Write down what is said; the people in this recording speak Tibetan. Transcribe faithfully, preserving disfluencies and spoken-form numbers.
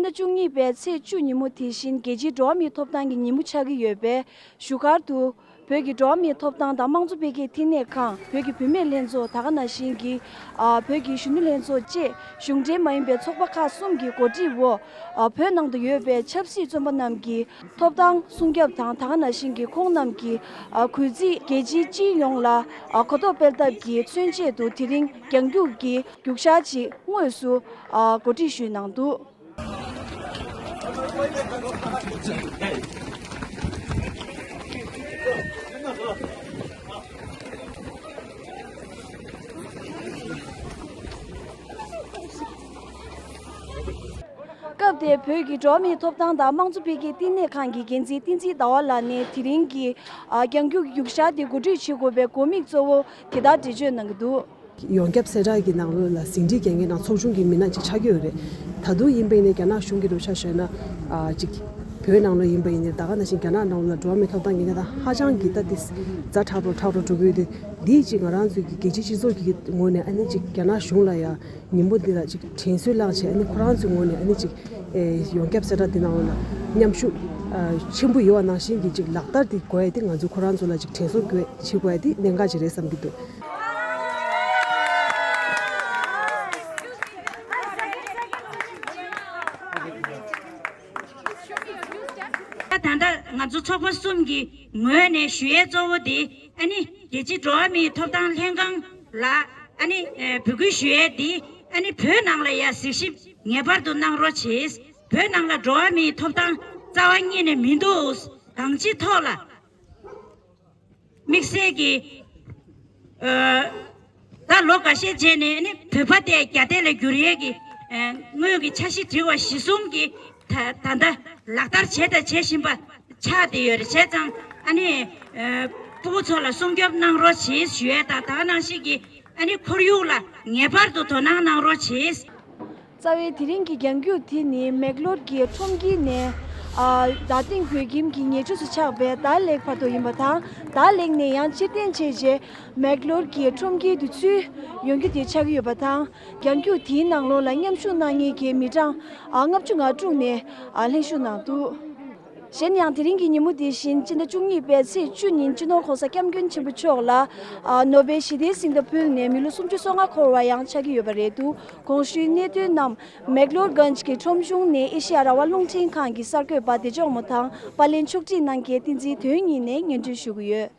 བཅུ་གཉིས་པའི་ཚེས་བཅུ་ཉིན་མོ་དེ་བཞིན་རྒྱལ་སྤྱིའི་འགྲོ་བ་མིའི་ཐོབ་ཐང་གི་ཉིན་མོ་ཆགས་ཀྱི་ཡོད་པས། བཞུགས་སྒར་དུ་བོད་ཀྱི་འགྲོ་བ་མིའི་ཐོབ་ཐང་དང་དམངས་གཙོ་འཕེལ་རྒྱས་བསྟི་གནས་ཁང་། བོད་ཀྱི་བུད་མེད་ལྷན་ཚོགས། ད་ག་ནང་བཞིན་གྱི་ཨ་བོད་ཀྱི་གཞོན་ནུ་ལྷན་ཚོགས་བཅས་གཞུང་འབྲེལ་མ་ཡིན་པའི་ཚོགས་པ་ཁག་གསུམ་གྱི་གོ་སྒྲིག་འོག་ཨ་བོད་ནང་དུ་ཡོད་པའི་ཆབ་སྲིད་བཙོན་པ་རྣམས་ཀྱི་ཐོབ་ཐང་སྲུང་སྐྱོབ་དང་། ད་ག་ནང་བཞིན་གྱི་ཁོང་རྣམས་ཀྱི་ཨ་གུས་བརྩི། རྒྱལ་སྤྱིའི་སྤྱི་ཡོངས་ལ་ཨ་གོ་རྟོགས་སྤེལ་ཐབས་ཀྱི་མཚོན་ཆེད་དུ་དེ་རིང་རྒྱང་རྒྱུག་གི་རྒྱུགས་ཤར་ཅིག་དངོས་སུ་ཨ་གོ་སྒྲིག་ཞུས་གནང་འདུག་སྐབས་དེར་བོད་ཀྱི་འགྲོ་བ་མིའི་ཐོབ་ཐང་དང་དམངས་གཙོ་འཕེལ་རྒྱས་བསྟི་གནས་ཁང་གི་འགན་འཛིན་བསྟན་འཛིན་ཟླ་བ་ལགས་ནས་དེ་རིང་གི་ཨ་རྒྱང་རྒྱུག་རྒྱུགས་ཤར་དེ་གོ་སྒྲིག་བྱེད་དགོས་པའི་དགོས་དམིགས་གཙོ་བོ་དེ་ལྟར་འགྲེལ་བརྗོད་གནང་གི་འདུག་ཡོངས་ཁྱབ་གསལ་བསྒྲགས་ཀྱི་ནང་ལོགས་ལ་ཟིན་བྲིས་འགན་འཁྱེར་དང་ཚོགས་ཆུང་གི་མི་སྣ་ཅིག་ཆགས་ཀྱི་ཡོད་རེད། ད་དུང་ཡིན་པ་ཡིན་ན་རྒྱ་ནག་གཞུང་གི་འགྲོ་ཆ་བཤད་ན་ཨ་ཅིག་བོད་ནང་ལ་ཡིན་པ་ཡིན་ནའི་ད་ག་ནང་བཞིན་རྒྱ་ནག་ནང་ལ་འགྲོ་བ་མིའི་ཐོབ་ཐང་གི་གནས་སྟངས་ཧ་ཅང་གི་ད་དེ་ཛ་དྲག་རུ་དྲག་རུ་འགྲོ་གི་ཡོད་དུས། འདིའི་ཅིག་ང་རང་ཚོའི་གི་རྒྱལ་སྤྱིའི་སྤྱི་ཚོགས་ཀྱི་ངོས་ནས་ཨ་ནི་ཅིག་རྒྱ་ནག་གཞུང་ལ་ཡང་ཉིན་མོ་འདི་ལ་ཅིག་དྲན་གསོའི་གླེང་བྱས། ཨ་ནི་ཁོ་རང་ཚོའི་ངོས་ནས་ཨ་ནི་ཅིག་ཨེ་ཡོངས་ཁྱབ་གསལ་བསྒྲགས་འདི་ནང་ལ་མཉམ་ཞུགས་ཨ་ཆེན་པོ་ཡོད་པ་ནང་བཞིན་གྱི་ཅིག་ལག་བསྟར་འདི་དགོས་ཡ་དེ་ང་ཚོ་ཁོ་རང་ཚོ་ལ་ཅིག་དྲན་གསོ་དགོས་བྱེད་དགོས་ཡ་དེ་གནད་འགག་ཅིག་རེད་བསམ་གྱི་འདུག་ད་ལྟ་ང་ཚོ་ཚོགས་པ་གསུམ་གྱི་ངོས་ནས་ཞུ་ཡས་གཙོ་བོ་དེ་ཨ་ནི་རྒྱལ་སྤྱིའི་འགྲོ་བ་མིའི་ཐོབ་ཐང་ལྷན་ཁང་ལ་ཨ་ནི་ཨེ་འབོད་སྐུལ་ཞུ་ཡས་དེ་ཨ་ནི་བོད་ནང་ལ་ཡ་གཟིགས་ཞིབ་ངེས་པར་དུ་གནང་རོགས་བྱེད། བོད་ནང་ལ་འགྲོ་བ་མིའི་ཐོབ་ཐང་རྩ་བ་ཉིད་ནས་མི་འདུག་གང་ཅིའི་ཐོག་ལ། དམིགས་བསལ་གྱི་ཨ་ད་ལོ་འགའ་ཤས་རྗེས་ནས་ནི་བོད་པ་དེ་རྒྱ་དེད་ལ་འགྱུར་ཡས་ཀྱི་ཨ་སྔོན་གྱི་འཆར་གཞི་དྲི་བ་གཞི་བཟུང་གི་ད་ད་ལྟ་ལག་བསྟར་བྱས་དང་བྱེད་བཞིན་པ་ཆགས་བསྡད་ཡོད་རེད། བྱས་ཙང་ཨ་ནི་ཨ་སྤུ་གུ་ཚོ་ལ་སྲུང་སྐྱོབ་གནང་རོགས་བྱེད་ཞུ་ཡས་དང་། ད་ག་ནང་བཞིན་གྱི་ཨ་ནི་ཁོར་ཡུག་ལ་ངེས་པར་དུ་དོ་སྣང་གནང་རོགས་བྱེད། རྩ་བའི་དེ་རིང་གི་རྒྱང་རྒྱུག་དེ་ནི་མེག་ལོར་གྱི་ཁྲོམ་དཀྱིལ་ནས་ཨ་རྡ་སྟེང་བོད་ཁྱིམ་གྱི་ཉེ་འཁྲིས་སུ་ཆགས་པའི་དར་ལེག་བར་དུ་ཡིན་པ་དང་། དར་ལེག་ནས་ཡང་ཕྱིར་འཐེན་བྱས་རྗེས་མེག་ལོར་གྱི་ཁྲོམ་དཀྱིལ་དུ་ཚུར་ཡོང་རྒྱུ་དེ་ཆགས་ཀྱི་ཡོད་པ་དང་། རྒྱང་རྒྱུག་དེའི་ནང་ལོགས་ལ་མཉམ་ཞུགས་གནང་མཁན་གྱི་མི་གྲངས་ཨ་ལྔ་བཅུ་ང་དྲུག་ནས་ཨ་ལྷན་ཞུགས་གནང་འདུག་གཞན་ཡང་དེ་རིང་གི་ཉིན་མོ་དེ་བཞིན་སྤྱི་ཟླ་བཅུ་གཉིས་པའི་ཚེས་བཅུ་ཉིན་སྤྱི་ནོར་༸གོང་ས་༸སྐྱབས་མགོན་ཆེན་པོ་མཆོག་ལ་ཨ་ནོ་བེལ་ཞི་བདེའི་གཟེངས་རྟགས་ཕུལ་ནས་མི་ལོ་སུམ་ཅུ་སོ་ལྔ་འཁོར་བ་ཡང་ཆགས་ཀྱི་ཡོད་པ་རེད་འདུག་གོང་ཞུས་གནད་དོན་རྣམས་མེག་ལོར་གྷན་ཇི་གི་ཁྲོམ་གཞུང་ནས་ཨེ་ཤེ་ཡ་རང་དབང་རླུང་འཕྲིན་ཁང་གི་གསར་འགོད་པ་བདེ་མཆོག་མོ་དང་པར་ལེན་ཕྱོགས་སྒྲིག་གནང་མཁན་བསྟན་འཛིན་དོན་གཉིས་ནས་སྙན་སྒྲོན་ཞུ་གི་ཡོད།